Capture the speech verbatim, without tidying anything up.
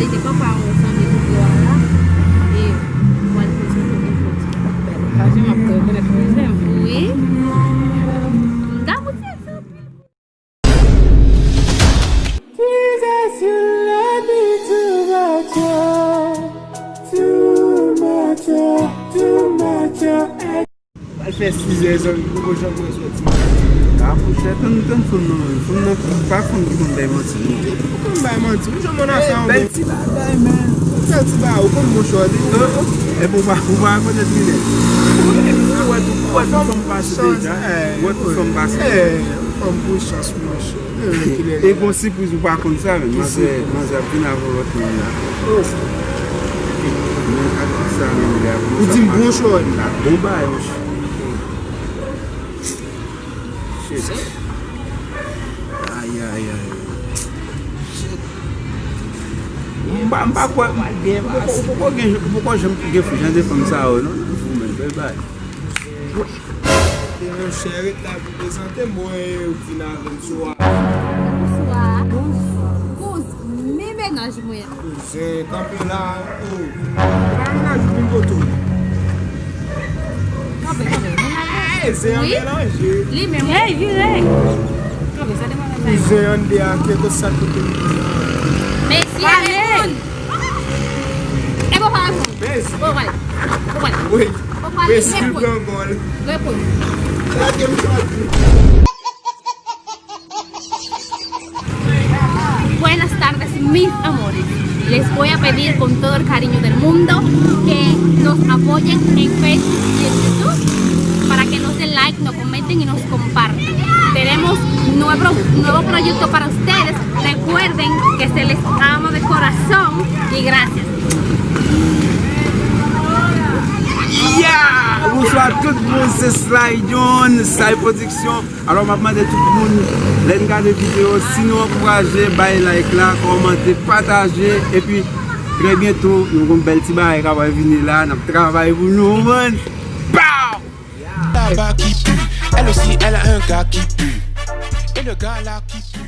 Se papa w sanble pou vwa la. E mwen poze pou mwen poze. Bèl okazyon, m ap fè rekonèt mizè m. Wi. M ta poze egzanp. Jesus, you love me too much, oh. Too much, oh. Too much, oh. Al fè sizè zanmi, poko janm pran sòti. A, monchè, tann, tann fanm nan, menm. Fanm nan, pa fanm ki konn bay manti, non. Ou konn bay manti, ou janm ann afè an. Bèl ti bagay, men. Bèl ti bagay, ou konn monchè, ou te. Epi ou pa, ou pa rekonèt li nèt. Ou wè tout, ou wè tout fanm pase deja. Ou wè tout fanm pase deja. Fanm pou chans, monchè. E gon sipriz ou pa konn sa, men. Manzè, manzè ap vin avè yon lòt moun la. Oh. Men ak tout sa, men, li ap. Ou di m bon chòt. L ap bon bagay, monchè. Shit. Ay, ay, ay. M pa, m pa kwè, m poko, poko gen, poko janm gen jan de fanm sa yo, non, nan fou, men, bèl bagay. E monchè, ret la pou prezante m, bon, e, ou vin avè m sou a. Bonswa. Bonswa. Kouz, men mennaj mwen. Kouzen, kanpe la, o. Pa mennaj ou vin kote w. Kanpe, kanpe. Mennaj mwen. Zen an melanje. Li menm. Hey, vire. Kanpe, sa demann sa. Kouzen an de a, kèlkeswa kote. Mesye, reponn. E bon, pa reponn. Bon, wè. Bon, wè. Wi. Bon, wè. Reponn. Reponn. Lage m chwazi. Buenas tardes, mis amores. Les voy a pedir con todo el cariño del mundo que nos apoyen en Facebook y en YouTube para que nos den like, nos comenten y nos compartan. Tenemos nuevo, nuevo proyecto para ustedes. Recuerden que se les ama de corazón y gracias. Yeah! Bonswa tout moun, se Sly John, Sly Production. Alò, m ap mande tout moun, lè n gade videyo, si nou ankouraje, bay like la, kòmante, pataje, epi trè byento, nou gon bèl ti bagay k ap vini la, n ap travay pou nou, man. Pow! Là-bas qui pue, elle aussi, elle a un gars qui pue. Et le gars là qui pue.